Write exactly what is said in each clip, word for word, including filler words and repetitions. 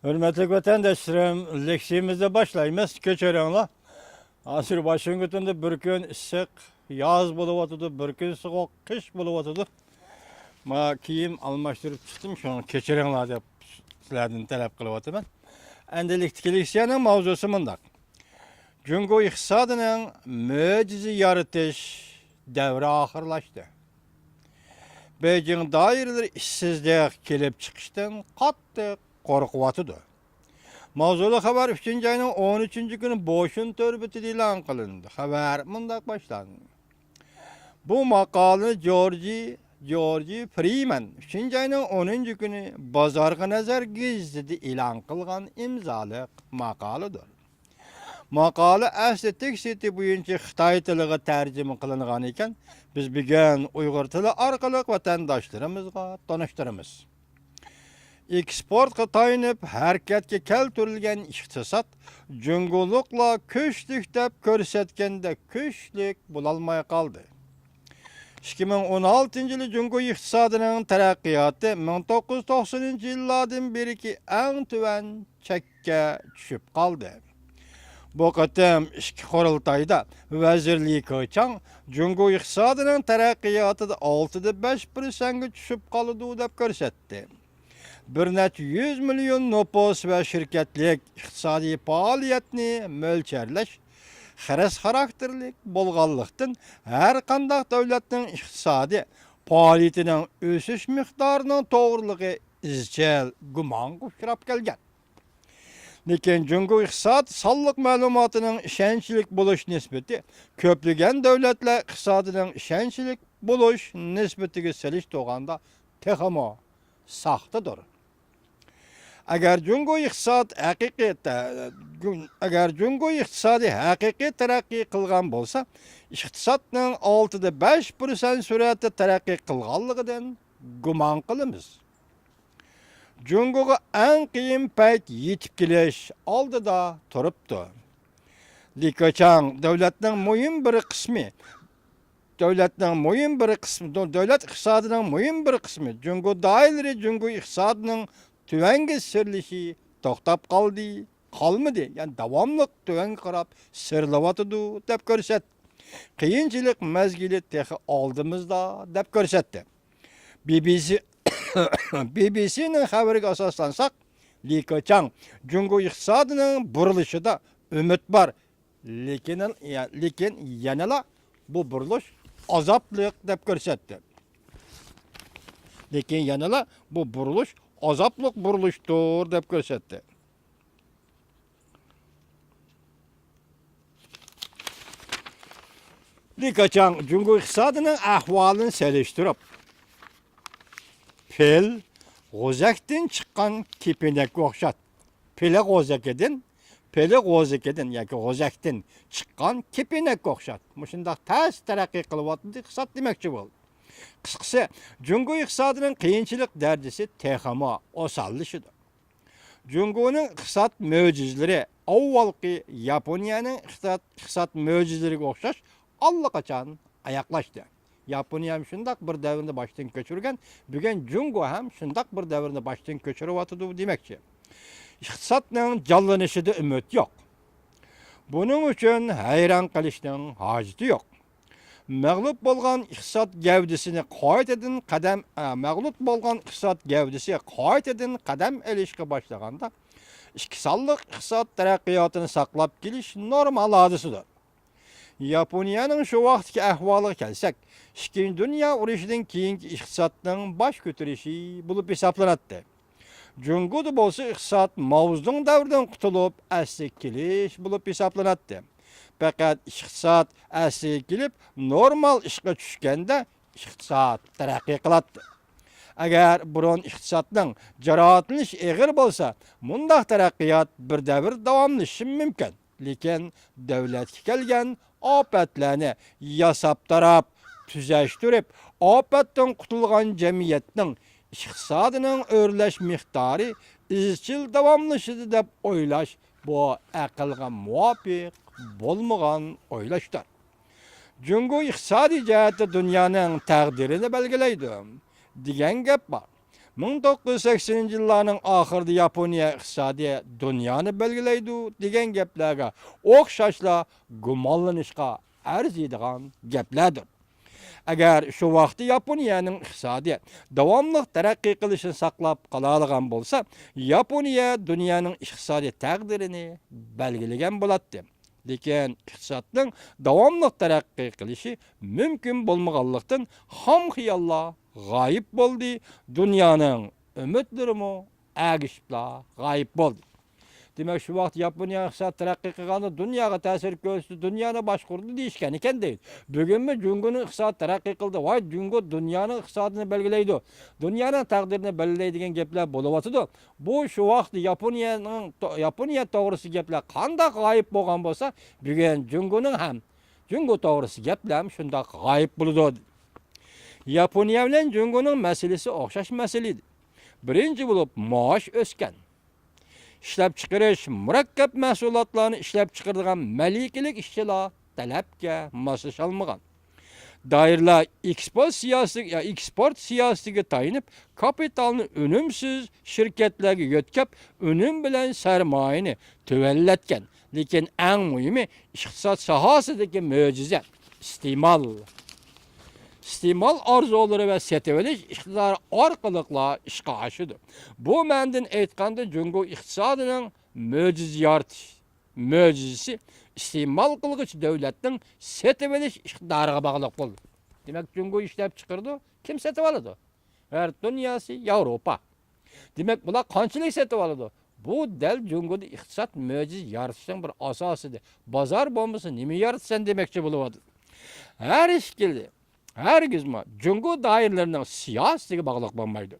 ھۆرمەتلىك ۋەتەنداشلىرىم، لېكسىيىمىزنى باشلايمىز. كەچۈرۈڭلار. ھازىر ۋاشىنگتوندا بىر كۈن ئىسسىق ياز بولۇۋاتىدۇ، بىر كۈن سوغۇق قىش بولۇۋاتىدۇ. ما كىيىم ئالماشتۇرۇپ چىقتىم، شۇڭا كەچۈرۈڭلار دەپ سىلەردىن تەلەپ قىلىۋاتىمەن. ئەندىلىكتىكى لېكسىيەنىڭ ماۋزۇسى مۇنداق. جۇڭگو ئىقتىسادىنىڭ مۆجىزە يارىتىش دەۋرى ئاخىرلاشتى. بېيجىڭ دائىرىلىرى ئىشسىزلىق كېلىپ چىقىشتىن قاتتىق قورقۇۋاتىدۇ. ماۋزۇلۇق خەۋەر ئۈچىنچى ئاينىڭ ئون ئۈچىنچى كۈنى بوشۈن تور بېتىدە ئېلان قىلىندى. خەۋەر مۇنداق باشلاندى. بۇ ماقالىنى جورجى، جورجى فرىمەن ئۈچىنچى ئاينىڭ ئونىنچى كۈنى بازارغا نەزەر گېزىتىدە ئېلان قىلغان ئىمزالىق ماقالىدۇر. ماقالە ئەسلى تېكىستى بويىچە خىتاي تىلىغا تەرجىمە قىلىنغان ئىكەن، بىز بۈگۈن ئۇيغۇر تىلى ئارقىلىق ۋەتەنداشلىرىمىزغا تونۇشتۇرىمىز. ئېكسپورتقا تايىنىپ ھەرىكەتكە كەلتۈرۈلگەن ئىقتىساد جۇڭگولۇقلار كۈچلۈك دەپ كۆرسەتكەندەك كۈچلۈك بولالماي قالدى. ئىككى مىڭ ئون ئالتىنچى يىلى جۇڭگو ئىقتىسادىنىڭ تەرەققىياتى مىڭ توققۇز يۈز توقسىنىنچى يىللاردىن بېرىكى ئەڭ تۆۋەن چەككە چۈشۈپ قالدى. بۇ قېتىم ئىككى قۇرۇلتايدا ۋەزىر لى كېچاڭ جۇڭگو ئىقتىسادىنىڭ تەرەققىياتىدا ئالتىدە بەش پىرسەنتكە چۈشۈپ قالىدۇ دەپ كۆرسەتتى. بىر نەچچە يۈز مىليون نوپۇس ۋە شىركەتلىك ئىقتىسادىي پائالىيەتنى مۆلچەرلەش خىرىس خاراكتېرلىك بولغانلىقتىن، ھەر قانداق دۆلەتنىڭ ئىقتىسادىي پائالىيىتىنىڭ ئۆسۈش مىقدارىنىڭ توغرىلىقى ئىزچىل گۇمانغا ئۇچراپ كەلگەن. لېكىن جۇڭگو ئىقتىساد سانلىق مەلۇماتىنىڭ ئىشەنچلىك بولۇش نىسبىتى كۆپلىگەن دۆلەتلەر ئىقتىسادىنىڭ ئىشەنچلىك بولۇش نىسبىتىگە سېلىشتۇرغاندا تېخىمۇ ساختىدۇر. ئەگەر جۇڭگو ئىقتىساد ھەقىقىي تە-، گۈ-، ئەگەر جۇڭگو ئىقتىسادى ھەقىقىي تەرەققىي قىلغان بولسا، ئىقتىسادنىڭ ئالتىدە بەش پىرسەنت سۈرئەتتە تەرەققىي قىلغانلىقىدىن گۇمان قىلىمىز. جۇڭگوغا ئەڭ قىيىن پەيت يېتىپ كېلىش ئالدىدا تۇرۇپتۇ. لى كېچاڭ دۆلەتنىڭ مۇھىم بىر قىسمى، دۆلەتنىڭ مۇھىم بىر قىسمى، دۆ-، دۆلەت ئىقتىسادىنىڭ مۇھىم بىر قىسمى، جۇڭگو دائىرىلىرى جۇڭگو ئىقتىسادىنىڭ تۆۋەنگە سىرلىشى توختاپ قالدى، قالمىدى، يەنى داۋاملىق تۆۋەنگە قاراپ سىرلىۋاتىدۇ دەپ كۆرسەتتى. قىيىنچىلىق مەزگىلى تېخى ئالدىمىزدا دەپ كۆرسەتتى. بى بى سى، بى بى سىنىڭ خەۋىرىگە ئاساسلانساق، لى كېچاڭ جۇڭگو ئىقتىسادىنىڭ بۇرۇلۇشىدا ئۈمىد بار، لېكىن، لېكىن يەنىلا بۇ بۇرۇلۇش ئازابلىق دەپ كۆرسەتتى. لېكىن يەنىلا بۇ بۇرۇلۇش ئازابلىق بۇرۇلۇشتۇر دەپ كۆرسەتتى. لى كېچاڭ جۇڭگو ئىقتىسادىنىڭ ئەھۋالىنى سېلىشتۇرۇپ، پىل غوزەكتىن چىققان كېپىنەككە ئوخشاش. پىلى غوزىكىدىن، پىلى غوزىكىدىن ياكى غوزەكتىن چىققان كېپىنەككە ئوخشاش. مۇشۇنداق تەس تەرەققىي قىلىۋاتىدۇ ئىقتىساد دېمەكچى بولدى. قىسقىسى، جۇڭگو ئىقتىسادىنىڭ قىيىنچىلىق دەرىجىسى تېخىمۇ ئوساللىشىدۇ. جۇڭگونىڭ ئىقتىساد مۆجىزىلىرى ئاۋۋالقى ياپونىيەنىڭ ئىقتىساد، ئىقتىساد مۆجىزىلىرىگە ئوخشاش ئاللىقاچان ئاياغلاشتى. ياپونىيەمۇ شۇنداق بىر دەۋرنى باشتىن كەچۈرگەن، بۈگۈن جۇڭگو ھەم شۇنداق بىر دەۋرنى باشتىن كەچۈرۈۋاتىدۇ دېمەكچى. ئىقتىسادنىڭ جانلىنىشىدا ئۈمىد يوق. بۇنىڭ ئۈچۈن ھەيران قېلىشنىڭ ھاجىتى يوق. مەغلۇپ بولغان ئىقتىساد گەۋدىسىنى قايتىدىن قەدەم، ئە، مەغلۇپ بولغان ئىقتىساد گەۋدىسى قايتىدىن قەدەم ئېلىشقا باشلىغاندا، ئىككى سانلىق ئىقتىساد تەرەققىياتىنى ساقلاپ كېلىش نورمال ھادىسىدۇر. ياپونىيەنىڭ شۇ ۋاقىتتىكى ئەھۋالىغا كەلسەك، ئىككىنچى دۇنيا ئۇرۇشىدىن كېيىنكى ئىقتىسادنىڭ باش كۆتۈرۈشى بولۇپ ھېسابلىناتتى. جۇڭگودا بولسا ئىقتىساد ماۋزېدۇڭ دەۋرىدىن قۇتۇلۇپ، ئەسلىگە كېلىش بولۇپ ھېسابلىناتتى. پەقەت ئىقتىساد ئەسلىگە كېلىپ، نورمال ئىشقا چۈشكەندە، ئىقتىساد تەرەققىي قىلاتتى. ئەگەر بۇرۇن ئىقتىسادنىڭ جاراھەتلىنىشى ئېغىر بولسا، مۇنداق تەرەققىيات بىر دەۋر داۋاملىشىشى مۇمكىن. لېكىن دۆلەتكە كەلگەن ئاپەتلەرنى ياساپ تاراپ، تۈزەشتۈرۈپ، ئاپەتتىن قۇتۇلغان جەمئىيەتنىڭ ئىقتىسادىنىڭ ئۆرلەش مىقدارى ئىزچىل داۋاملىشىدۇ دەپ ئويلاش، بۇ ئەقىلگە مۇۋاپىق بولمىغان ئويلاشتۇر. جۇڭگو ئىقتىسادىي جەھەتتە دۇنيانىڭ تەقدىرىنى بەلگىلەيدۇ، دېگەن گەپ بار. مىڭ توققۇز يۈز سەكسىنىنچى يىللارنىڭ ئاخىرىدا ياپونىيە ئىقتىسادى دۇنيانى بەلگىلەيدۇ دېگەن گەپلەرگە ئوخشاشلا گۇمانلىنىشقا ئەرزىيدىغان گەپلەردۇر. ئەگەر شۇ ۋاقىتتا ياپونىيەنىڭ ئىقتىسادى داۋاملىق تەرەققىي قىلىشىنى ساقلاپ قالالىغان بولسا، ياپونىيە دۇنيانىڭ ئىقتىسادىي تەقدىرىنى بەلگىلىگەن بولاتتى. لېكىن ئىقتىسادنىڭ داۋاملىق تەرەققىي قىلىشى مۇمكىن بولمىغانلىقتىن، خام خىياللار غايىب بولدى، دۇنيانىڭ ئۈمىدلىرىمۇ ئەگىشىپلا غايىب بولدى. دېمەك، شۇ ۋاقىت ياپونىيە ئىقتىساد تەرەققىي قىلغاندا، دۇنياغا تەسىر كۆرسىتىپ، دۇنيانى باشقۇردى دېيىشكەن ئىكەن دەيدۇ. بۈگۈنمۇ جۇڭگونىڭ ئىقتىسادى تەرەققىي قىلدى، ۋاي، جۇڭگو دۇنيانىڭ ئىقتىسادىنى بەلگىلەيدۇ، دۇنيانىڭ تەقدىرىنى بەلگىلەيدۇ دېگەن گەپلەر بولۇۋاتىدۇ. بۇ شۇ ۋاقىتتا ياپونىيەنىڭ، ياپونىيە توغرىسىدىكى گەپلەر قانداق غايىب بولغان بولسا، بۈگۈن جۇڭگونىڭ ھەم، جۇڭگو توغرىسىدىكى گەپلەرمۇ شۇنداق غايىب بولىدۇ. ياپونىيە بىلەن جۇڭگونىڭ مەسىلىسى ئوخشاش مەسىلە ئىدى. بىرىنچى بولۇپ، مائاش ئۆسكەن. ئىشلەپچىقىرىش، مۇرەككەپ مەھسۇلاتلارنى ئىشلەپچىقىرىدىغان مەلىكىلىك ئىشچىلار تەلەپكە ماسلىشالمىغان. دائىرىلەر ئېكسپورت سىياسىتىگە، يا ئېكسپورت سىياسىتىگە تايىنىپ، كاپىتالنى ئۈنۈمسىز شىركەتلەرگە يۆتكەپ، ئۈنۈم بىلەن سەرمايىنى تۆۋەنلەتكەن. لېكىن ئەڭ مۇھىمى، ئىقتىساد ساھەسىدىكى مۆجىزە، ئىستېمال. ئىستېمال ئارزۇلىرى ۋە سېتىۋېلىش ئىقتىدارى ئارقىلىقلا ئىشقا ئاشىدۇ. بۇ مەنىدىن ئېيتقاندا، جۇڭگو ئىقتىسادىنىڭ مۆجىزە يارىتىش مۆجىزىسى ئىستېمال قىلغۇچى دۆلەتنىڭ سېتىۋېلىش ئىقتىدارىغا باغلىق بولدى. دېمەك، جۇڭگو ئىشلەپچىقىرىدۇ، كىم سېتىۋالىدۇ؟ غەرب دۇنياسى، ياۋروپا. دېمەك، بۇلار قانچىلىك سېتىۋالىدۇ؟ بۇ دەل جۇڭگودا ئىقتىساد مۆجىزە يارىتىشنىڭ بىر ئاساسى ئىدى. بازار بولمىسا، نېمە يارىتىسەن دېمەكچى بولۇۋاتىدۇ. ھەر ئىككىلى، ھەرگىزمۇ جۇڭگو دائىرىلىرىنىڭ سىياسىتىگە باغلىق بولمايدۇ.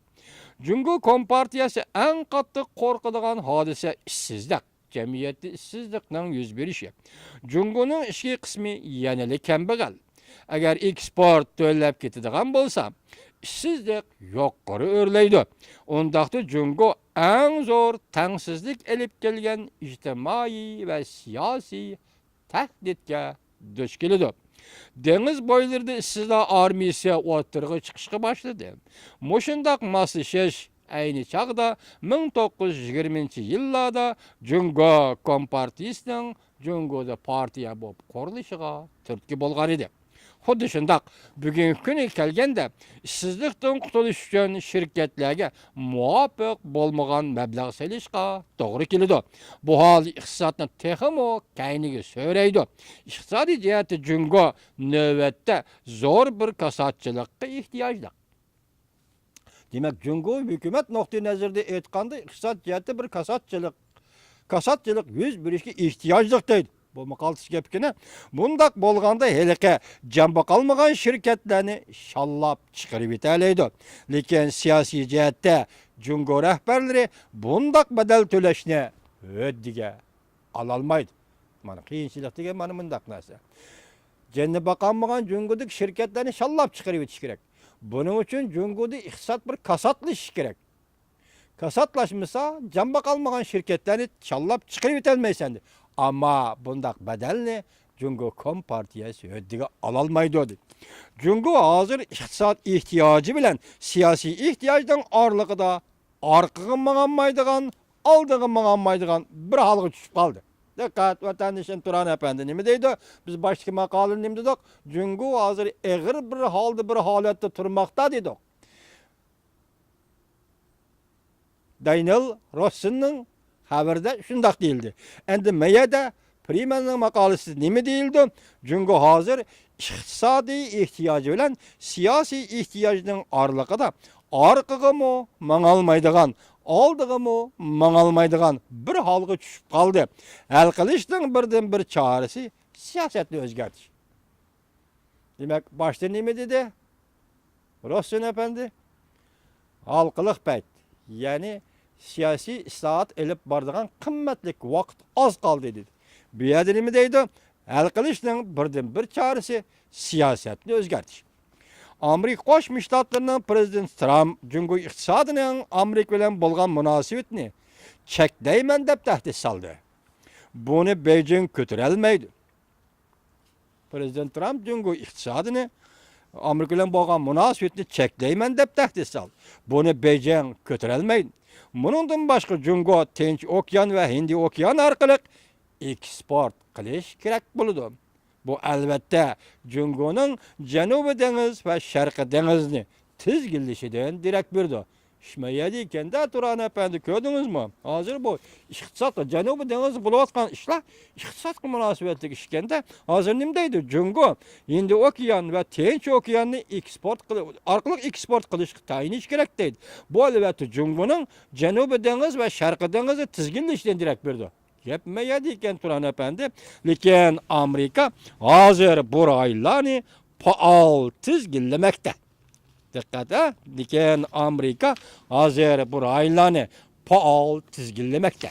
جۇڭگو كومپارتىيەسى ئەڭ قاتتىق قورقىدىغان ھادىسە ئىشسىزلىق، جەمئىيەتتە ئىشسىزلىقنىڭ يۈز بېرىشى. جۇڭگونىڭ ئىچكى قىسمى يەنىلا كەمبەغەل. ئەگەر ئېكسپورت تۆۋەنلەپ كېتىدىغان بولسا، ئىشسىزلىق يۇقىرى ئۆرلەيدۇ. ئۇنداقتا جۇڭگو ئەڭ زور تەڭسىزلىك ئېلىپ كەلگەن ئىجتىمائىي ۋە سىياسىي تەھدىتكە دۇچ كېلىدۇ. دېڭىز بويلىرىدا ئىشسىزلار ئارمىيىسى ئوتتۇرىغا چىقىشقا باشلىدى. مۇشۇنداق ماسلىشىش ئەينى چاغدا مىڭ توققۇز يۈز يىگىرمىنچى يىللاردا جۇڭگو كومپارتىيىسىنىڭ جۇڭگودا پارتىيە بولۇپ قۇرۇلۇشىغا تۈرتكە بولغان ئىدى. خۇددى شۇنداق، بۈگۈنكى كۈنگە كەلگەندە، ئىشسىزلىقتىن قۇتۇلۇش ئۈچۈن شىركەتلەرگە مۇۋاپىق بولمىغان مەبلەغ سېلىشقا توغرا كېلىدۇ. بۇ ھال ئىقتىسادنى تېخىمۇ كەينىگە سۆرەيدۇ. ئىقتىسادىي جەھەتتە جۇڭگو نۆۋەتتە زور بىر كاساتچىلىققا ئېھتىياجلىق. دېمەك، جۇڭگو ھۆكۈمەت نۇقتىئى نەزىرىدىن ئېيتقاندا، ئىقتىساد جەھەتتە بىر كاساتچىلىق، كاساتچىلىق يۈز بېرىشكە ئېھتىياجلىق دەيدۇ. بۇمۇ قالتىس گەپكىنە. بۇنداق بولغاندا، ھېلىقى جان باقالمىغان شىركەتلەرنى شاللاپ چىقىرىۋېتەلەيدۇ. لېكىن سىياسىي جەھەتتە جۇڭگو رەھبەرلىرى بۇنداق بەدەل تۆلەشنى ھۆددىگە ئالالمايدۇ. مانا، قىيىنچىلىق دېگەن مانا مۇنداق نەرسە. جېنىنى باقالمىغان جۇڭگودىكى شىركەتلەرنى شاللاپ چىقىرىۋېتىش كېرەك. بۇنىڭ ئۈچۈن جۇڭگودا ئىقتىساد بىر كاساتلىشىشى كېرەك. كاساتلاشمىسا، جان باقالمىغان شىركەتلەرنى شاللاپ چىقىرىۋېتەلمەيسەن. ئەمما بۇنداق بەدەلنى جۇڭگو كومپارتىيەسى ھۆددىگە ئالالمايدۇ، دېدى. جۇڭگو ھازىر ئىقتىساد ئېھتىياجى بىلەن سىياسىي ئېھتىياجنىڭ ئارىلىقىدا ئارقىغا ماڭالمايدىغان، ئالدىغا ماڭالمايدىغان بىر ھالغا چۈشۈپ قالدى. دىققەت، ۋەتەندىشىم تۇران ئەپەندى نېمە دەيدۇ؟ بىز باشتىكى ماقالىدە نېمە دېدۇق؟ جۇڭگو ھازىر ئېغىر بىر ھالدا، بىر ھالەتتە تۇرماقتا دېدۇق. دانىيېل روسسېننىڭ خەۋىرىدە شۇنداق دېيىلدى. ئەمدى مەيەدە پرىماننىڭ ماقالىسىدە نېمە دېيىلدى؟ جۇڭگو ھازىر ئىقتىسادىي ئېھتىياجى بىلەن سىياسىي ئېھتىياجنىڭ ئارىلىقىدا ئارقىغىمۇ ماڭالمايدىغان، ئالدىغىمۇ ماڭالمايدىغان بىر ھالغا چۈشۈپ قالدى. ھەل قىلىشنىڭ بىردىنبىر چارىسى سىياسەتنى ئۆزگەرتىش. دېمەك، باشتا نېمە دېدى روسسېن ئەپەندى؟ ھالقىلىق پەيت، يەنى سىياسىي ئىسلاھات ئېلىپ بارىدىغان قىممەتلىك ۋاقىت ئاز قالدى، دېدى. بۇ يەردە نېمە دەيدۇ؟ ھەل قىلىشنىڭ بىردىنبىر چارىسى سىياسەتنى ئۆزگەرتىش. ئامېرىكا قوشما شتاتلىرىنىڭ پرېزىدېنتى ترامپ جۇڭگو ئىقتىسادىنىڭ ئامېرىكا بىلەن بولغان مۇناسىۋىتىنى چەكلەيمەن دەپ تەھدىت سالدى. بۇنى بېيجىڭ كۆتۈرەلمەيدۇ. پرېزىدېنت ترامپ جۇڭگو ئىقتىسادىنى ئامېرىكا بىلەن بولغان مۇناسىۋىتىنى چەكلەيمەن دەپ تەھدىت سالدى. بۇنى بېيجىڭ كۆتۈرەلمەيدۇ. بۇنىڭدىن باشقا جۇڭگو تىنچ ئوكيان ۋە ھىندىي ئوكيانى ئارقىلىق ئېكسپورت قىلىش كېرەك بولىدۇ. بۇ، ئەلۋەتتە، جۇڭگونىڭ جەنۇبىي دېڭىز ۋە شەرقىي دېڭىزنى تىزگىنلىشىدىن دېرەك بېرىدۇ. ئىشمەيەدى ئىكەندە، تۇران ئەپەندى، كۆردىڭىزمۇ؟ ھازىر بۇ ئىقتىسادقا، جەنۇبىي دېڭىزدا بولۇۋاتقان ئىشلار ئىقتىسادقا مۇناسىۋەتلىك ئىش ئىكەندە، ھازىر نېمە دەيدۇ؟ جۇڭگو ھىندىي ئوكيان ۋە تىنچ ئوكياننى ئېكسپورت قىل-، ئارقىلىق ئېكسپورت قىلىشقا تايىنىش كېرەك دەيدۇ. بۇ، ئەلۋەتتە، جۇڭگونىڭ جەنۇبىي دېڭىز ۋە شەرقىي دېڭىزنى تىزگىنلىشىدىن دېرەك بېرىدۇ. گەپ مەيەدە ئىكەن، تۇران ئەپەندى. لېكىن ئامېرىكا ھازىر بۇ رايونلارنى پائال تىزگىنلىمەكتە. دىققەت، ھە؟ لېكىن ئامېرىكا ھازىر بۇ رايونلارنى پائال تىزگىنلىمەكتە.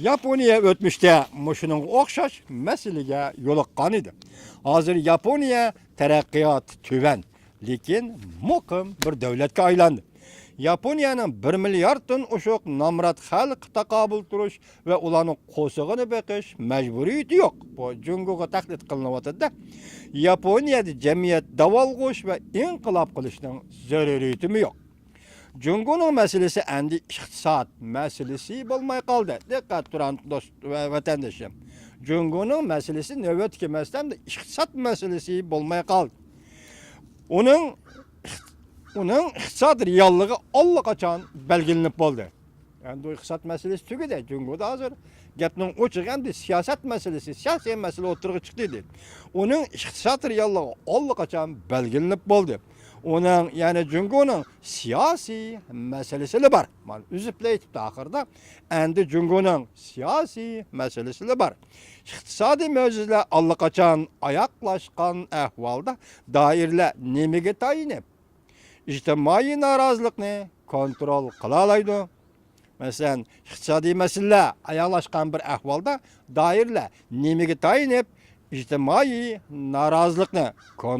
ياپونىيە ئۆتمۈشتە مۇشۇنىڭغا ئوخشاش مەسىلىگە يولۇققان ئىدى. ھازىر ياپونىيە تەرەققىياتى تۆۋەن، لېكىن مۇقىم بىر دۆلەتكە ئايلاندى. ياپونىيەنىڭ بىر مىلياردتىن ئوشۇق نامرات خەلققە تاقابىل تۇرۇش ۋە ئۇلارنىڭ قورسىقىنى بېقىش مەجبۇرىيىتى يوق. بۇ جۇڭگوغا تەقلىد قىلىنىۋاتىدۇ. ياپونىيەدە جەمئىيەت داۋالغۇش ۋە ئىنقىلاب قىلىشنىڭ زۆرۈرىيىتىمۇ يوق. جۇڭگونىڭ مەسىلىسى ئەمدى ئىقتىساد مەسىلىسى بولماي قالدى. دىققەت، تۇران دوست ۋە ۋەتەندىشىم. جۇڭگونىڭ مەسىلىسى نۆۋەتتىكى مەسىلە ئەمدى ئىقتىساد مەسىلىسى بولماي قالدى. ئۇنىڭ، ئۇنىڭ ئىقتىساد رېئاللىقى ئاللىقاچان بەلگىلىنىپ بولدى. ئەمدى ئىقتىساد مەسىلىسى تۈگىدى. جۇڭگودا ھازىر گەپنىڭ ئوچۇقى ئەمدى سىياسەت مەسىلىسى، سىياسىي مەسىلە ئوتتۇرىغا چىقتى دېدى. ئۇنىڭ ئىقتىساد رېئاللىقى ئاللىقاچان بەلگىلىنىپ بولدى. ئۇنىڭ، يەنى جۇڭگونىڭ سىياسىي مەسىلىسىلا بار. مانا ئۈزۈپلا ئېيتىپتۇ ئاخىرىدا. ئەمدى جۇڭگونىڭ سىياسىي مەسىلىسىلا بار. ئىقتىسادىي مۆجىزىلەر ئاللىقاچان ئاياغلاشقان ئەھۋالدا دائىرىلەر نېمىگە تايىنىپ ئىجتىمائىي نارازىلىقنى كونترول قىلالايدۇ؟ مەسىلەن، ئىقتىسادىي مەسىلىلەر ئاياغلاشقان بىر ئەھۋالدا دائىرىلەر نېمىگە تايىنىپ ئىجتىمائىي نارازىلىقنى كونترول